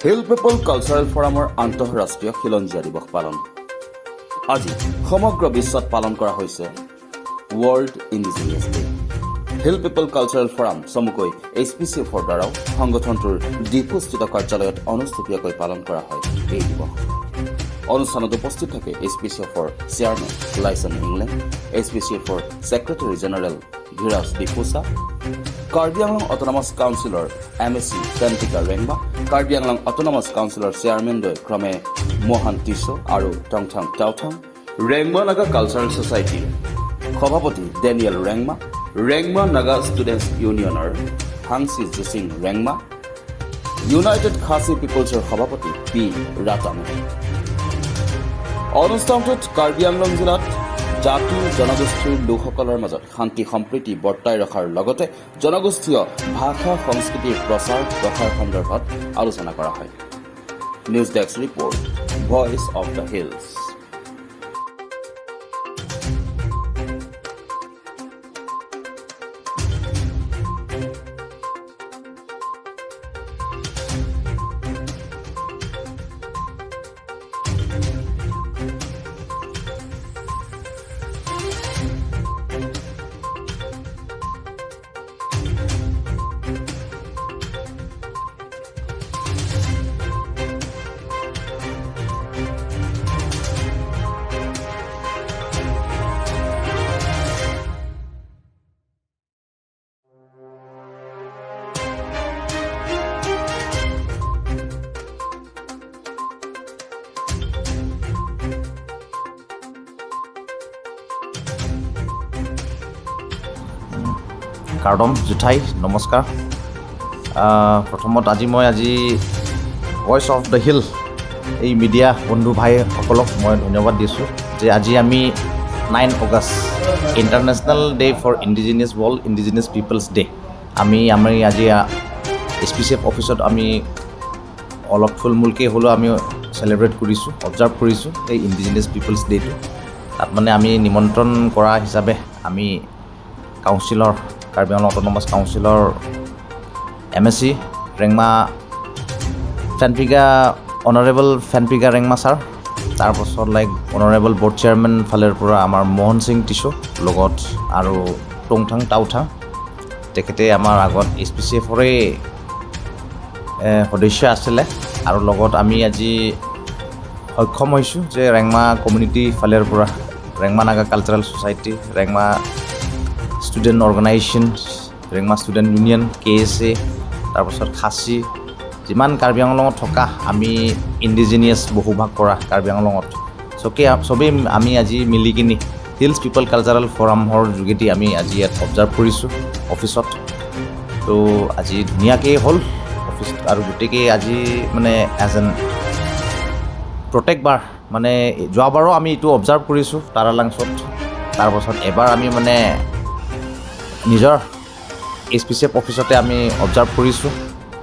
Hill পিপল cultural ফৰামৰ আন্তঃৰাষ্ট্ৰীয় খিলঞ্জীয়া দিৱস পালন। আজি সমগ্ৰ বিশ্বত পালন কৰা হৈছে ৱৰ্ল্ড ইণ্ডিজিনিয়াছ ডে। হিল পিপল কালচাৰেল ফৰাম চমুকৈ এইচপিচি এফৰ দ্বাৰাও সংগঠনটোৰ ডিফুস্থিত কাৰ্যালয়ত অনুষ্ঠুপীয়াকৈ পালন কৰা হয় এই দিৱস। অনুষ্ঠানত উপস্থিত থাকে এইচপিচি এফৰ চেয়াৰমেন লাইচন ইংলেণ্ড, এইচপিচি এফৰ ছেক্ৰেটাৰী জেনেৰেল ধীৰাজ ডিফুচা, কাৰ্বি আংলং অট'নমাছ কাউন্সিলৰ MAC Phenpika Rengma, Karbi Anglong autonomous council চেয়াৰমেনদ্বয় ক্ৰমে মোহন টিছো আৰু টংথাং টাউথাং, ৰেংমা নাগা কালচাৰেল ছ'চাইটিৰ সভাপতি ডেনিয়েল ৰেংমা, ৰেংমা নাগা ষ্টুডেণ্টছ ইউনিয়নৰ হাংচি জিচিং ৰেংমা, ইউনাইটেড খাচী পিপলছৰ সভাপতি পি ৰাতামে। অনুষ্ঠানটোত কাৰ্বি আংলং জিলাত জাতি জনগোষ্ঠীৰ লোকসকলৰ মাজত শান্তি সম্প্ৰীতি বৰ্তাই ৰখাৰ লগতে জনগোষ্ঠীয় ভাষা সংস্কৃতিৰ প্ৰচাৰ প্ৰসাৰ সন্দৰ্ভত আলোচনা কৰা হয়। News desk report, Voice of the Hills. কাৰ্ডম জোঠাই, নমস্কাৰ। প্ৰথমত আজি মই আজি ভইচ অফ the hill এই মিডিয়া বন্ধু ভাইসকলক মই ধন্যবাদ দিছোঁ যে আজি আমি 9 August, International Day for Indigenous World Indigenous Peoples Day, আমি আজি এইচপিচি এফ অফিচত আমি অলপ থুলমূলকৈ হ'লেও আমি চেলিব্ৰেট কৰিছোঁ, অবজাৰ্ভ কৰিছোঁ এই ইণ্ডিজিনিয়াছ পিপলছ ডে'টো। তাত মানে আমি নিমন্ত্ৰণ কৰা হিচাপে আমি কাউন্সিলৰ, কাৰ্বি আংলং অট'নমাছ কাউন্সিলৰ MAC Rengma Phenpika, honourable Phenpika Rengma sir, তাৰপাছত লাইক অনাৰেবল বৰ্ড চেয়াৰমেন ফালৰ পৰা আমাৰ মোহন সিং টিছো, লগত আৰু টংথাং টাউথাং, তেখেতে আমাৰ আগত এইচপিচি এফৰে সদস্য আছিলে। আৰু লগত আমি আজি সক্ষম হৈছোঁ যে ৰেংমা কমিউনিটি ফালৰ পৰা Rengma Naga cultural society, Rengma student organisation, Rengma student union, KSA, তাৰপাছত খাচী, যিমান কাৰ্বি আংলঙত থকা আমি ইণ্ডিজিনিয়াছ বসবাস কৰা কাৰ্বি আংলঙত চবেই আমি আজি মিলি কিনি হিলছ পিপল কালচাৰেল ফৰামৰ যোগেদি আমি আজি ইয়াত অবজাৰ্ভ কৰিছোঁ অফিচত। তো আজি ধুনীয়াকৈ হ'ল অফিচ আৰু গোটেইকেই আজি মানে এজ এন প্ৰত্যেকবাৰ মানে যোৱাবাৰো আমি এইটো অবজাৰ্ভ কৰিছোঁ তাৰালাংছত। তাৰপাছত এবাৰ আমি মানে নিজৰ এইচপিচি এফ অফিচতে আমি অবজাৰ্ভ কৰিছোঁ।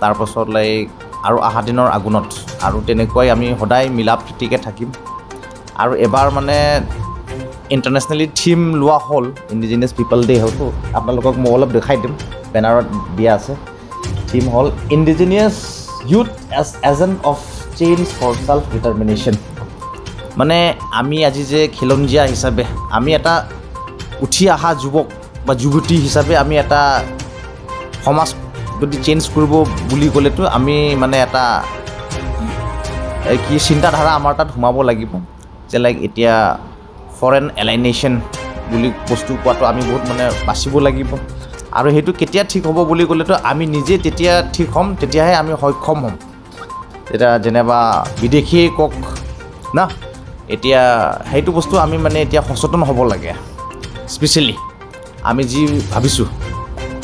তাৰপাছত লাইক আৰু অহা দিনৰ আগুনত আৰু তেনেকুৱাই আমি সদায় মিলা প্ৰীতিকে থাকিম। আৰু এবাৰ মানে ইণ্টাৰনেশ্যনেলি থিম লোৱা হ'ল ইণ্ডিজিনিয়াছ পিপল ডে হ'লতো, আপোনালোকক মই অলপ দেখাই দিম, বেনাৰত দিয়া আছে। থিম হ'ল "Indigenous Youth as Agent of Change for Self Determination"। মানে আমি আজি যে খিলঞ্জীয়া হিচাপে আমি এটা উঠি অহা যুৱক বা যুৱতী হিচাপে আমি এটা সমাজ যদি চেঞ্জ কৰিব বুলি ক'লেতো আমি মানে এটা এই কি চিন্তাধাৰা আমাৰ তাত সোমাব লাগিব যে লাইক এতিয়া ফৰেন এলাইনেশ্যন বুলি বস্তু কোৱাটো আমি বহুত মানে বাচিব লাগিব। আৰু সেইটো কেতিয়া ঠিক হ'ব বুলি ক'লেতো আমি নিজে তেতিয়া ঠিক হ'ম, তেতিয়াহে আমি সক্ষম হ'ম। এতিয়া যেনিবা বিদেশীয়ে কওক না, এতিয়া সেইটো বস্তু আমি মানে এতিয়া সচেতন হ'ব লাগে। স্পেচিয়েলি আমি যি ভাবিছোঁ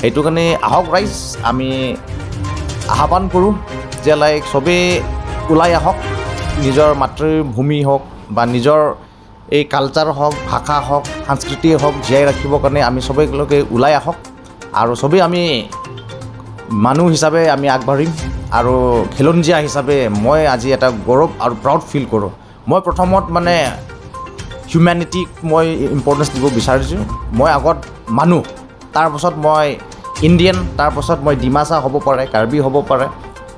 সেইটো কাৰণে আহক ৰাইজ, আমি আহ্বান কৰোঁ যে লাইক চবেই ওলাই আহক, নিজৰ মাতৃভূমি হওক বা নিজৰ এই কালচাৰ হওক, ভাষা হওক, সাংস্কৃতিক হওক, জীয়াই ৰাখিবৰ কাৰণে আমি চবেই একেলগে ওলাই আহক আৰু চবেই আমি মানুহ হিচাপে আমি আগবাঢ়িম। আৰু খিলঞ্জীয়া হিচাপে মই আজি এটা গৌৰৱ আৰু প্ৰাউড ফিল কৰোঁ। মই প্ৰথমত মানে হিউমেনিটিক মই ইম্পৰ্টেঞ্চ দিব বিচাৰিছোঁ। মই আগত মানুহ, তাৰপাছত মই ইণ্ডিয়ান, তাৰপাছত মই ডিমাচা হ'ব পাৰে, কাৰ্বি হ'ব পাৰে।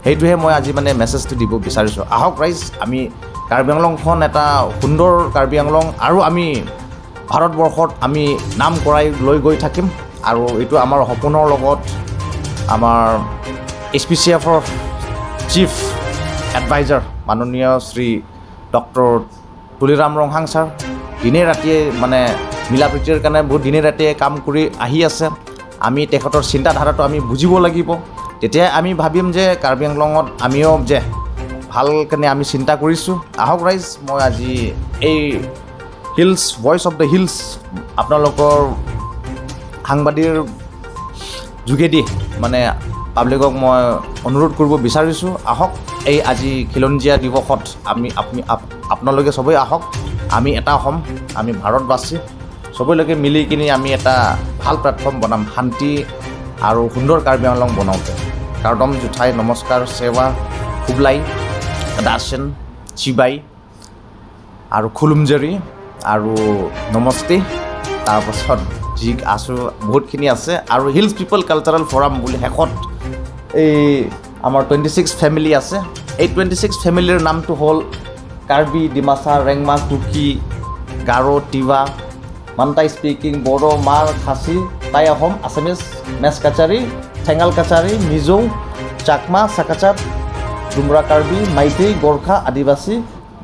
সেইটোহে মই আজি মানে মেছেজটো দিব বিচাৰিছোঁ। আহক ৰাইজ, আমি কাৰ্বি আংলংখন এটা সুন্দৰ কাৰ্বি আংলং আৰু আমি ভাৰতবৰ্ষত আমি নাম কৰাই লৈ গৈ থাকিম। আৰু এইটো আমাৰ সপোনৰ লগত আমাৰ এইচপিচিএফৰ চিফ এডভাইজাৰ মাননীয় শ্ৰী ডক্টৰ তুলিৰাম ৰংহাং ছাৰ দিনে ৰাতিয়ে মানে মিলা প্ৰীতিৰ কাৰণে বহুত দিনে ৰাতিয়ে কাম কৰি আহি আছে। আমি তেখেতৰ চিন্তাধাৰাটো আমি বুজিব লাগিব। তেতিয়া আমি ভাবিম যে কাৰ্বি আংলঙত আমিও যে ভালকেনে আমি চিন্তা কৰিছোঁ। আহক ৰাইজ, মই আজি এই hills, voice of the hills, আপোনালোকৰ সাংবাদিকৰ যোগেদি মানে পাব্লিকক মই অনুৰোধ কৰিব বিচাৰিছোঁ, আহক এই আজি খিলঞ্জীয়া দিৱসত আমি আপুনি আপোনালোকে চবেই আহক, আমি এটা হ'ম। আমি ভাৰতবাসী চবলৈকে মিলি কিনি আমি এটা ভাল প্লেটফৰ্ম বনাম শান্তি আৰু সুন্দৰ কাৰ্বি আংলং বনাওঁতে। কাৰ্দম জোঠাই, নমস্কাৰ, সেৱা, খুবলাই, দাসেন, চিবাই আৰু খুলুমজেৰি আৰু নমস্তে। তাৰপাছত যি আছোঁ বহুতখিনি আছে। আৰু হিলছ পিপল কালচাৰেল ফৰাম বুলি শেষত এই আমাৰ 26 ফেমিলি আছে। এই 26 ফেমিলিৰ নামটো হ'ল কাৰ্বি, ডিমাচা, ৰেংমা, কুকি, গাৰো, তিৱা, মান্তাই স্পিকিং, বড়ো, মাৰ, খাচী, টাই আহোম, আছামিজ, মেচ কাছাৰী, ঠেঙাল কাছাৰী, মিজো, চাকমা, চাকাচাপ, ডুমৰা কাৰ্বি, মাইতেই, গোৰ্খা, আদিবাসী,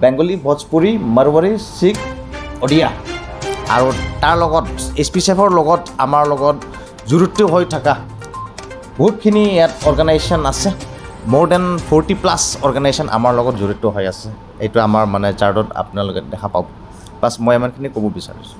বেংগলী, ভোজপুৰী, মাৰৱাৰী, শিখ, অডিয়া। আৰু তাৰ লগত এইচপিচিএফৰ লগত আমাৰ লগত জড়িত হৈ থকা বহুতখিনি ইয়াত অৰ্গেনাইজেশ্যন আছে। More than 40 plus organization আমাৰ লগত জড়িত হৈ আছে। এইটো আমাৰ মানে চাৰ্টত আপোনালোকে দেখা পাব। বাছ, মই ইমানখিনি ক'ব বিচাৰিছোঁ।